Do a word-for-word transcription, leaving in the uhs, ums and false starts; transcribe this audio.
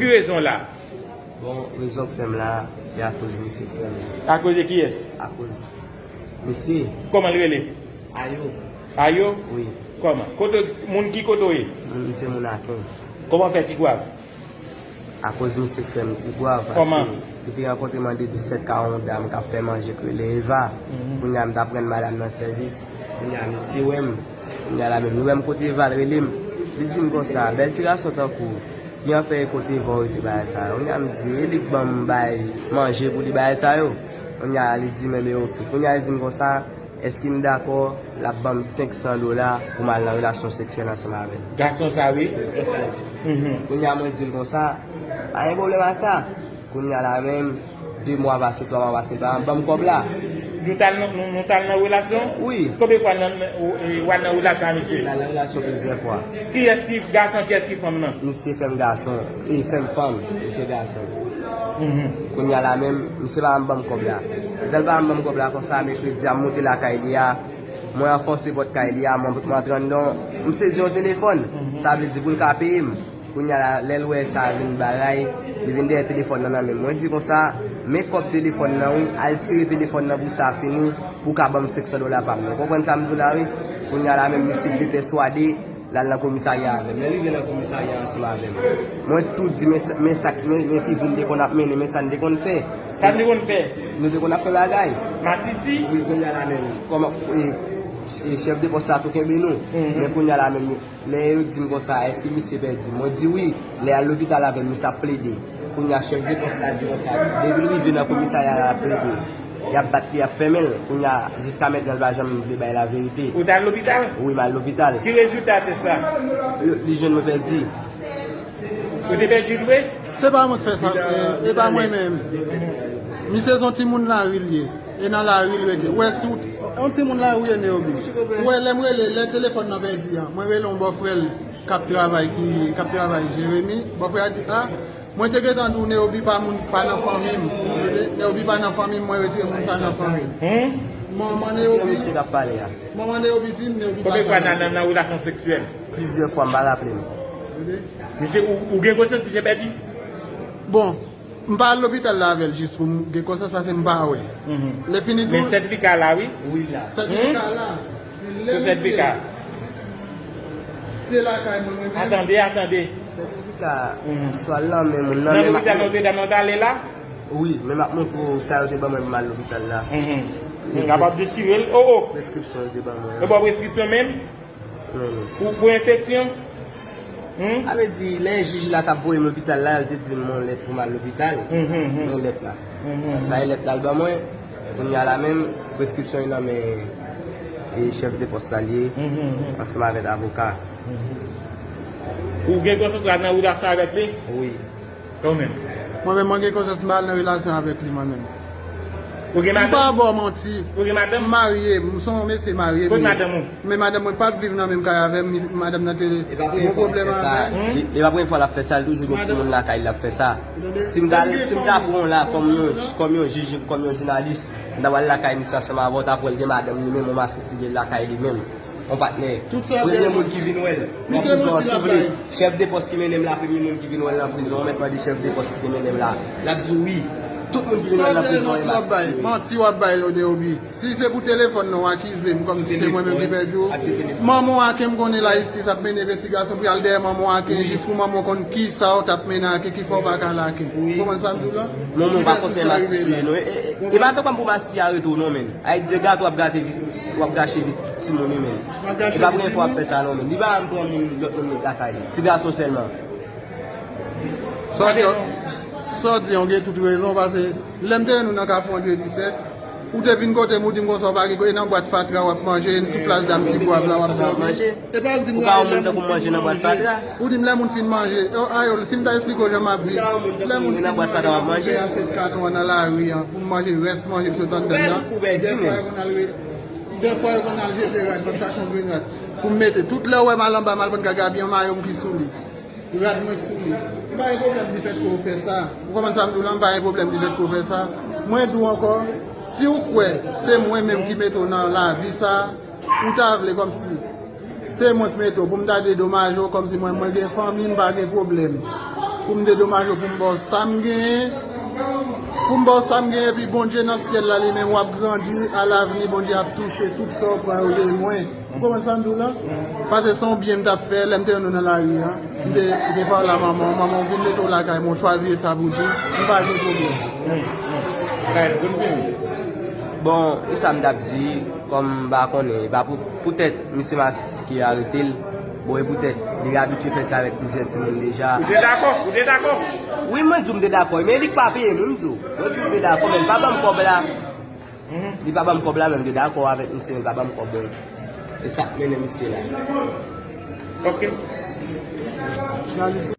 Ki rezon la? Bon, rezon k fè m la, e akoz misye k fè m la. Akoz de kiyès? Akoz misye. Kòman l rele? Ayo. Ayo? Wi. Kòman? Kote, moun ki kote w ye? Moun, misye moun Aken. Kòman w fè Tigwav? Akoz misye k fè m Tigwav, paske li te rankontre m an de disèt ka yon dam k ap fè manje k rele Eva. Kounye a m t ap rann madanm nan sèvis. Kounye a misye wè m. Kounye a la menm li wè m kote Eva, l rele m. Li di m konsa, bèl ti gason tankou w, ki an fè e kote Eva w rete bagay sa yo? Kounye a m di, e li k ban m bay manje pou li bagay sa yo. Kounye a li di m, enben oke. Kounye a li di m konsa, èske m dakò l ap ban m senk san dola pou m al nan relasyon seksyèl ansanm avè l? Gason sa, wi. Wi, konsa l di. Kounye a mwen di l konsa, pa gen pwoblèm a sa. Kounye a la menm, de mwa pase, twa mwa pase, l pa janm ban m kòb la. Nou t al nan, nou, nou t al nan relasyon? Wi. Konbyen fwa nan, nan, ou, e, w al nan relasyon a misye? N al nan relasyon plizyè fwa. Kiyès ki gason, kiyès ki fanm nan? Misye fè m gason, e fè m fanm, misye gason. Kounye a la menm, misye pa janm ban m kòb la. Lè l pa janm ban m kòb la konsa, mèkredi a, m moute lakay li a, mwen anfonse pòt kay li a, mwen, mwen antre anndan, m sezi yon telefòn. Sa vle di pou l ka peye m. Kounye a la, lè l wè sa vin bagay, li vin dèyè telefòn nan nan men m. Mwen di konsa, men kòb telefòn nan wi, al tire telefòn nan pou sa fini, pou w ka ban m senk san dola pa m nan. Ou konprann sa m di w la wi? Kounye a la menm misye depèswade, l al nan komisarya avè m. Lè l rive nan komisarya ansanm avè m, mwen tou di men sa, men sa, men, men ki vi n te konn ap mennen, men sa n te konn fè. Sa n te konn fè? Nou te konn ap fè bagay. Masisi? Wi, kounye a la menm, kòman, e, e, chèf de pòs la tou kenbe nou. Men kounye a la menm, lè yo di m konsa, èske misye pèdi? Mwen di wi. Lè y al lopital avè m, misye ap plede. Kounye a chèf de pòs la di konsa, depi l rive nan komisarya, l ap plede. Y ap bat li, y ap fèmen l. Kounye a, jiska mentnan, l pa janm vle bay laverite. Ou t al lopital? Wi, m al lopital. Ki rezilta tès la? Yo, li jwenn mwen pèdi. Ou te pèdi l vre? Se pa mwen k fè sa, e, e pa mwen menm. Misye se yon timoun lari l ye. E nan lari l rete. Ou wè si w, yon timoun lari w ye, Neobi. Ou wè lè m rele, lè telefòn nan pèdi an, mwen rele yon bòfrè l k ap travay, ki, k ap travay Jeremi. Bòfrè a di, a, mwen te gentan di w Neobi pa moun, pa nan fanmi m. Tande? Neobi pa nan fanmi m, mwen retire moun sa nan fanmi m. Manman Neobi, manman Neobi di m Neobi pa nan fanmi m. Konbyen fwa nan, nan, nan relasyon seksyèl? Plizyè fwa, m pa raple m. Tande? Misye, ou, ou gen konsyans misye pèdi? Bon, m pa al lopital la avè l jis pou m gen konsyans paske m pa wè. Lè fini tou. Men sètifika la, wi. Wi, la. Sètifika la. Lè misye te lakay mwen, mwen menm. Atande, atande. Sètifika swa l nan men moun nan, men m ap. Nan lopital, nan lopital, nan lopital la? Wi, men m ap montre w sa yo te ban mwen pou m al lopital la. Kapab dechire l. O, o. Preskripsyon yo te ban mwen. Yo ba w preskripsyon menm? Ou pou enfeksyon? Hmm? Sa vle di, lè jij la t ap voye m lopital la, yo te di m yon lèt pou m al lopital. Men lèt la. Sa e lèt la l ban mwen. Kounye a la menm, preskripsyon yo nan men, e, chèf de pòs la l ye, ansanm avèk avoka. Ou gen konsantre nan relasyon avèk li? Wi. Ou menm? Mwen menm, mwen gen konsyans m pa al nan relasyon avèk li, mwen menm. Ou gen madanm? M pa ba w manti. Ou gen madanm? M marye, m se yon mesye marye m ye. Kot madanm ou? Men madanm mwen p ap viv nan menm kay avè m, madanm nan te gen pwoblèm avè l. E pa premye fwa l ap fè sa, li, e pa premye fwa l ap fè sa, li toujou gen timoun lakay li ap fè sa. Si m ta, si m ta pran w la kòm yon, kòm yon jij, kòm yon jounalis, m ta pral lakay misye ansanm avè w, w ta pral gen madanm li menm, yon masisi li lakay li menm. Yon patnè. Premye moun ki vin wè l nan prizon an, souple. Chèf de pòs ki mennen m la, premye moun ki vin wè l nan prizon an, mèt mande chèf de pòs ki te mennen m la. L ap di w wi. Tout moun ki vin wè l nan prizon an, e masisi yo ye. Manti w ap bay, Neobi. Si se pou telefòn nan w akize m kòmsi se mwen menm ki pèdi w. Manman w Aken, m konnen lajistis ap mennen envestigasyon pou y al dèyè manman w Aken jis pou manman w konn kisa w t ap mennen Aken ki fè w pa ka al Aken. Ou konprann sa m di w la? Manman w pa konn fè masisi yo ye non. E, e, e, e pa tankou m pou masisi a rete w non, menn. Ay, di gato w ap gate, w ap gache vi timoun wi, menn. E pa premye fwa w ap fè sa non, menn. Li pa janm pran moun, lòt moun met lakay li. Ti gason sèlman. Sa w di an, sa w di an, w gen tout rezon, paske lè m te wè nou nan Kafou an de disèt, ou te vin kote m, ou di m konsa w pa gen kote, e nan bwat fatra w ap manje, e sou plas dam Tigwav la w ap dòmi. E pa ou di m rale lè moun fin manje. Ou di m lè moun fin manje. O, Ayol, si m ta eksplike w jan m ap viv, lè moun fin manje, m ap peye asyèt katon an nan lari an, pou m manje rès manje ki sot anndan l lan. Dèfwa yo konn al re-, dèfwa yo konn al jete rad, m ap chache yon grenn rad pou m mete. Tout lè w wè m al anba, m al pran gabiyon mayo m ki sou li. Rad mwen k sou li. M pa gen pwoblèm difèt ke w fè sa. Ou konprann sa m di w la, m pa gen pwoblèm difèt ke w fè sa. Mwen di w ankò, si w kwè se mwen menm ki mete w nan lavi sa, ou ta vle kòmsi se mwen k mete w pou m ta dedomaje w kòmsi mwen, mwen gen fanmi, m pa gen pwoblèm. Pou m dedomaje w, pou m ba w sa m genyen. Pou m ba w sa m genyen, epi Bondye nan syèl la, li menm, w ap grandi, alavni, Bondye ap touche tout sa w pran yo de mwen. Ou konprann sa m di w la? Paske se yon byen m t ap fè, lè m te wè nou nan lari a, m te, m te pale a manman w, manman w vin mete w lakay mwen, w chwazi e sa pou di, m pa gen pwoblèm. Bon, e sa m t ap di, kòm m pa konnen, e pa pou, poutèt misye Mas ki arete l, bon, e poutèt li abitye fè sa avèk plizyè timoun deja. Ou te dakò? Ou te dakò? Wi, mwen di w m te dakò, men li k pa peye m, wi, m di w. Mwen di w m te dakò, men li pa ban m kòb la. Li pa ban m kòb la, men m te dakò avèk misye, men li pa ban m kòb mwen. E sa k mennen misye la. Ok.